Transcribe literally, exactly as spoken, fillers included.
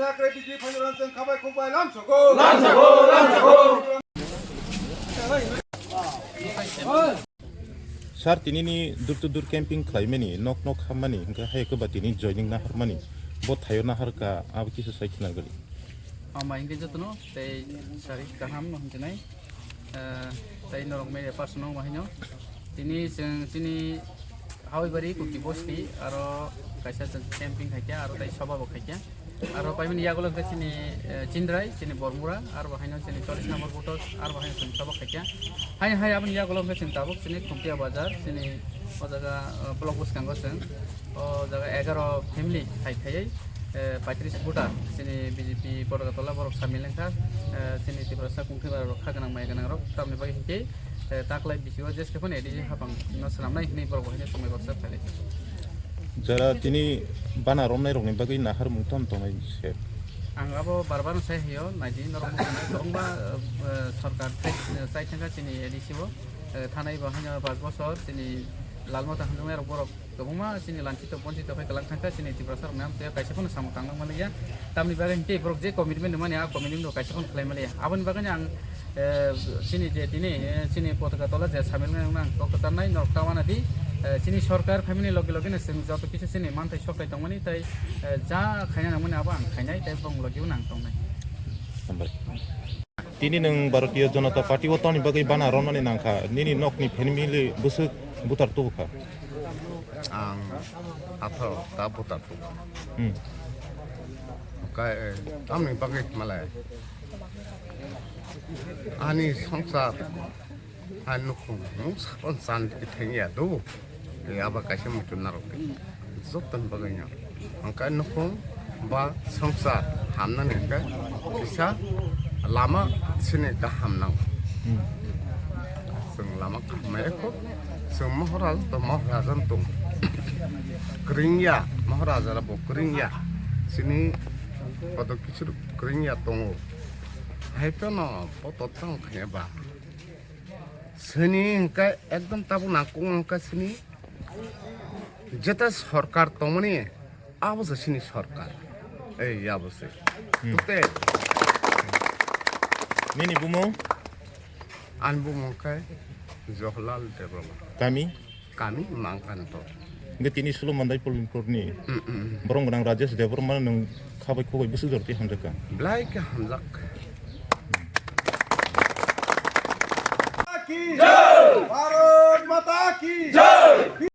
Sir, tinini door to door camping khlaimani, nok nok hammani, hwnkhe hai khe ba tini joining naharmani, bo thaio naharkha, abo kisa sai khna gari. Ama hwnkhe jotono tei sari kaham no hwnjinai. Eh, tei norok media person no bahino. Tini chwng chini Hawibari Kuki Bosti aro kaisa chwng camping khaikha aro tei soba bo khaikha. Aro paimani yagulo hwnkhe chini, eh, Chindrai, chini Bormura, aro bahaino chini cholish number Butos, aro bahaino chini soba khaikha. Hai hai aboni yagulo hwnkhe chini tabuk chini Khumtia Bazar, chini o jaga, eh, block bwskango chwng. O jaga egaro family hai khaiwi, eh, paitris voter chini B J P Potaka Tola borok samil wngkha, eh, chini Tiprasa kungtwi bara rok kha gwnang maya gwnang rok tamni bagwi hinkhe, eh, taklai bisingo jeske phano A D C hapang no swnamnai hinwi borok bo haino tongmai baksa phailai. Jara tini bana romnai rokni bagwi naharmung tong tongnai se. Ang abo bar bar sai hiyo naidi norok kwbangma, eh, sorkar sai, sai thangkha chini A D C o, eh, thanai bo haino pach bosor chini Lalmata hanjwknai rok borok. Kwbangma chini lanchito bonchito khai kwlang thangkha chini Tiprasa rokni amtwi kaisa phano samung tanglangma liya. Tamni bagwi hinkhe borok je commitment rwmani a commitment rok kaisa phano khlai maliya. Aboni bagwi ang, eh, chini je tini, eh, chini Potaka Tola je samil wngna ang kok kwcharnai norok ta uanadi, eh, chini sorkar phaimani logi logi no chwng joto kisa chini manthai soklai tongmani tei, eh, ja khaina nangmani abo ang khainai tei bong logi o nang tongnai. Hambai. Tini nwng Bharatiya Janata Party o tamni bagwi bana romnani nangkha, nini nokni family bwswk butar tubukha? Ang atharo ta butar tubukha. Hmm. Kai, tamni bagwi malai ani songsar. Hai nukhung nung sakon chan thengya do. Aba kaisa muchung narok. Jottoni bagwi no. Hwnkhe nukhung ba songsar hamnani hwnkhe kisa lama sini kaham nang. Hmm. Chwng lama kaham ya kho. Chwng Maharaj to Maharaja tong. Kringya Maharaja bo kringya. Sini kodo kichir kringya tongo. Hai to no poto tang khaya ba. Sini hwnkhe ekdom tabuk nangkukma hwnkhe sini jeta sorkar tongmani abo se sini sorkar. Ei abo se. Hmm. Tei nini bumung? Ani bumung khe Jawaharlal Debbarma. Kami? Kami Mangkanto. Hingke tini sulo mandai Polinpurni. Mm, mm, mm. Borong gwnang Rajesh Debbarma nwng khabai khogoi bwswk jor twi hamjakha. Belai khe hamjak. Ki jai! Bharat Mata ki jai!